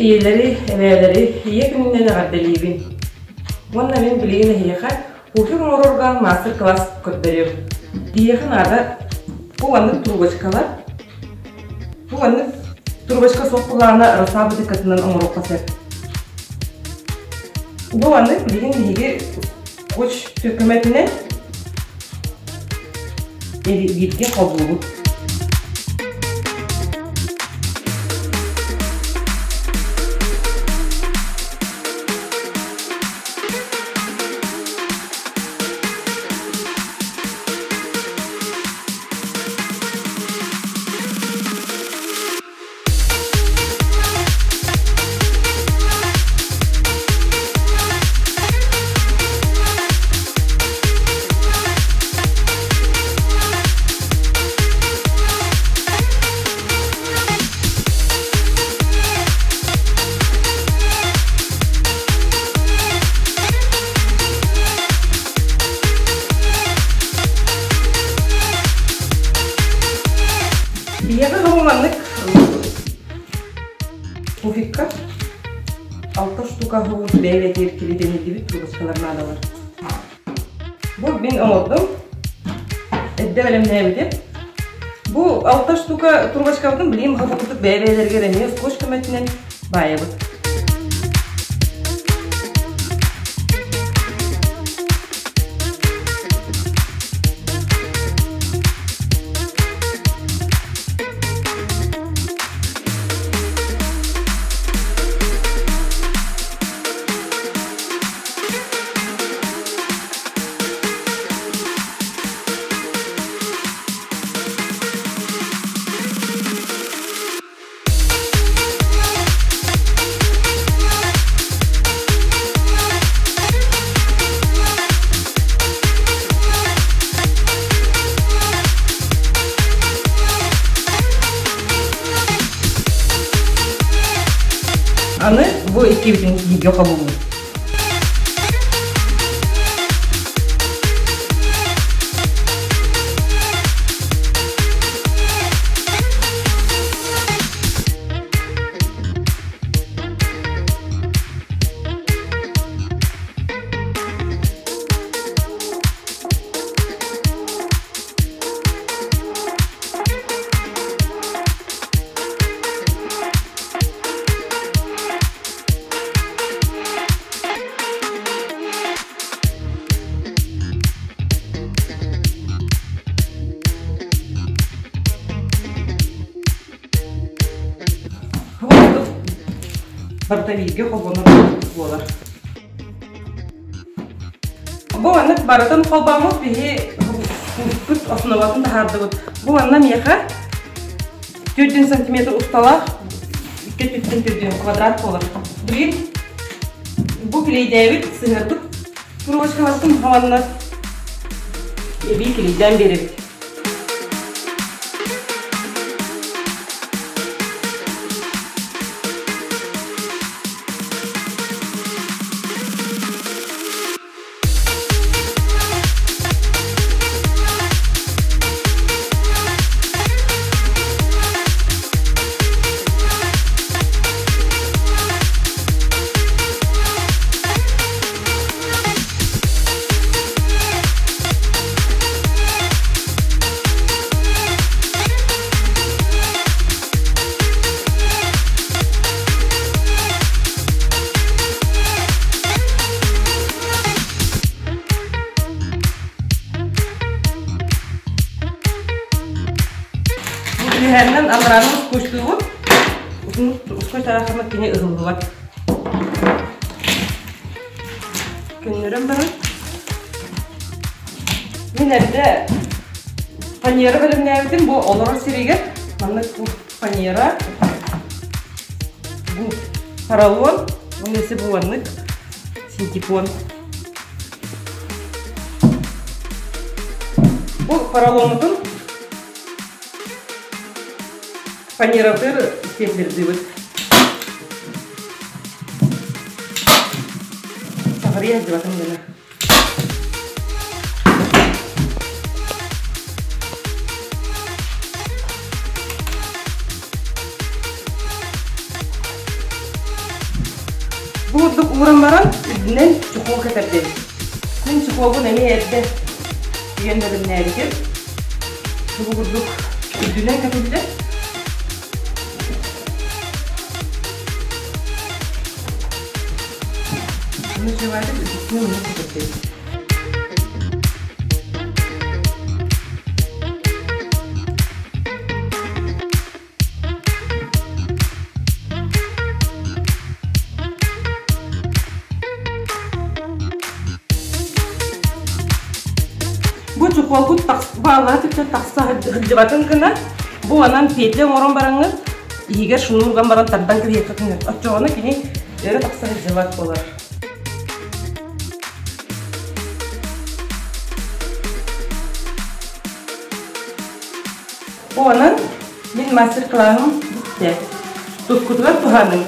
ийэлэри, эбээлэри Ийэ күнүнэн эҕэрдэлиибин. Уонна мин билигин эһиэхэ пуфик оҥорорго мастер-класс көрдөрүөм. Биһиэхэ наада бу маннык трубочкалар. Бу маннык трубочка суох кулаана роса бытыккатынан оҥоруохха сөп. Бу маннык билигин биһиги скотч көмөтүнэн бииргэ холбуубут. Биһиэхэ маннык пуфикка алта штука уһугун бэйэ-бэйэтигэр килитэниллибит трубочкалар наадалар. Бу мин оҥордум. Эрдэ бэлэмнээбитим. Бу алта штука трубочкабытын билигин баха курдук бэйэ-бэйэлэригэр эмиэ скотч көмөтүнэн баайабыт. Аны бу иккибитин бииргэ холбуулбут. Барыта бииргэ холбонор буолар. Бу маннык барытын холбооммут биһи курпут основатын таһаардыбыт. Бу манна миэхэ 4 сантиметр усталаах 2 төрдүн квадрат буолар. Билигин бу килейдээбит сыһыарбыт трубочкаларбытын хаманна эбии килейдээн биэрэбит. Үһэннэн алларааны ускуштуубут. Ускуш тарахама кини ыһыллыбат. Көннөрөн баран. Мин эрдэ фанера бэлэмнээбитим. Бу олорор сиригэр маннык бу фанера, бу поролон, бу если бу маннык синтепон. Бу поролонутун фанератыр степлердибит. Сахария дебатым гына. ууран баран, үрдүнэн чохуол кэтэрдэбит. Мин чохуолбун эмиэ эрдэ тигэн бэлэмнээбитим. Бу курдук үрдүнэн кэтиллэр. Ночевать үрдүнэн оннук кэтэрдэбит. Бу чохуолгут бааллара түптэн тахса сылдьыбатын гына, бу анан петля оҥорон бараҥҥыт, иһигэр шнур уган баран тардан кэбиһиэххитин оччоҕуна кини өрө тахса сылдьыбат буолар. Бу онон мин мастер-клаһым бүттэ. Тускутугар туһаныҥ.